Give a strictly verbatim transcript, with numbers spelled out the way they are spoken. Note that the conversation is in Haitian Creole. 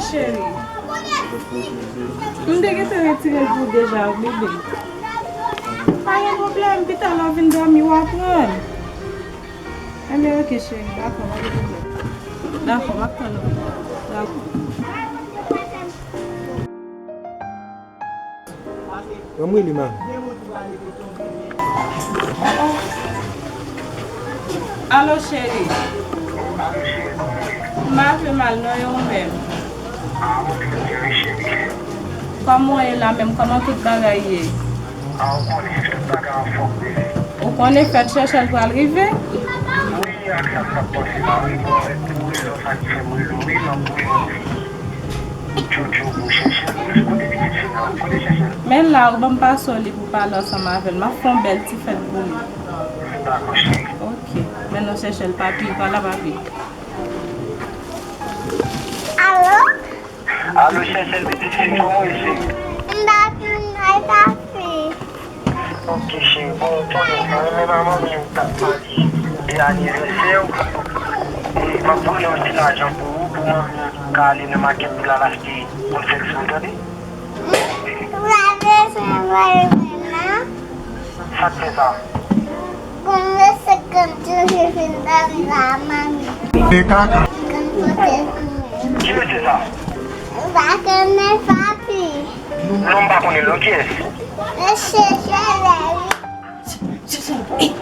Cheri, m te gentan retire l pou w deja, bebe. Pa gen pwoblèm, pita lè w vin dòmi, w a pran l. Enben, oke, cheri, dakò, pa gen pwoblèm. Dakò, m ap tann ou. Dakò. Anmwey li, mami. Alo, cheri. M pa fè mal, non, e ou menm? Kòman w ye la menm? Kòman tout bagay ye? Ou konnen fèt Chèchèl pral rive? Wi, ak sa m t ap panse la, wi, bon, pou rezon sa ki fè m rele w, wi, m ap voye yon ti Jojo pou Chèchèl. Kote pitit fi nan? Kote Chèchèl? Men la, ou ban m pase w li pou pale ansanm avè l. M ap fè yon bèl ti fèt pou li. Dakò, cheri. Ok. Men non, Chèchèl, papi, pa la, papi. Alo? Alo, Chèchèl, pitit fi m, kòman w ye, cheri? M pa tounen, papi. Ok, cheri. Bon, ou konnen, mwen menm ak manmi m t ap pale de anivèsè w. E m ap voye yon ti lajan pou ou, pou manmi m ka ale nan makèt pou l al achte yon sèl sou, tande? Ou pa bezwen voye mwen, non? Sa k fè sa? Konbyen senkant jou ki vin dòmi la, manmi? Senkant jou. Ki mesye sa? Ou pa konnen papi? Non, m pa konnen l non, kiyès? Mesye Jolè, wi.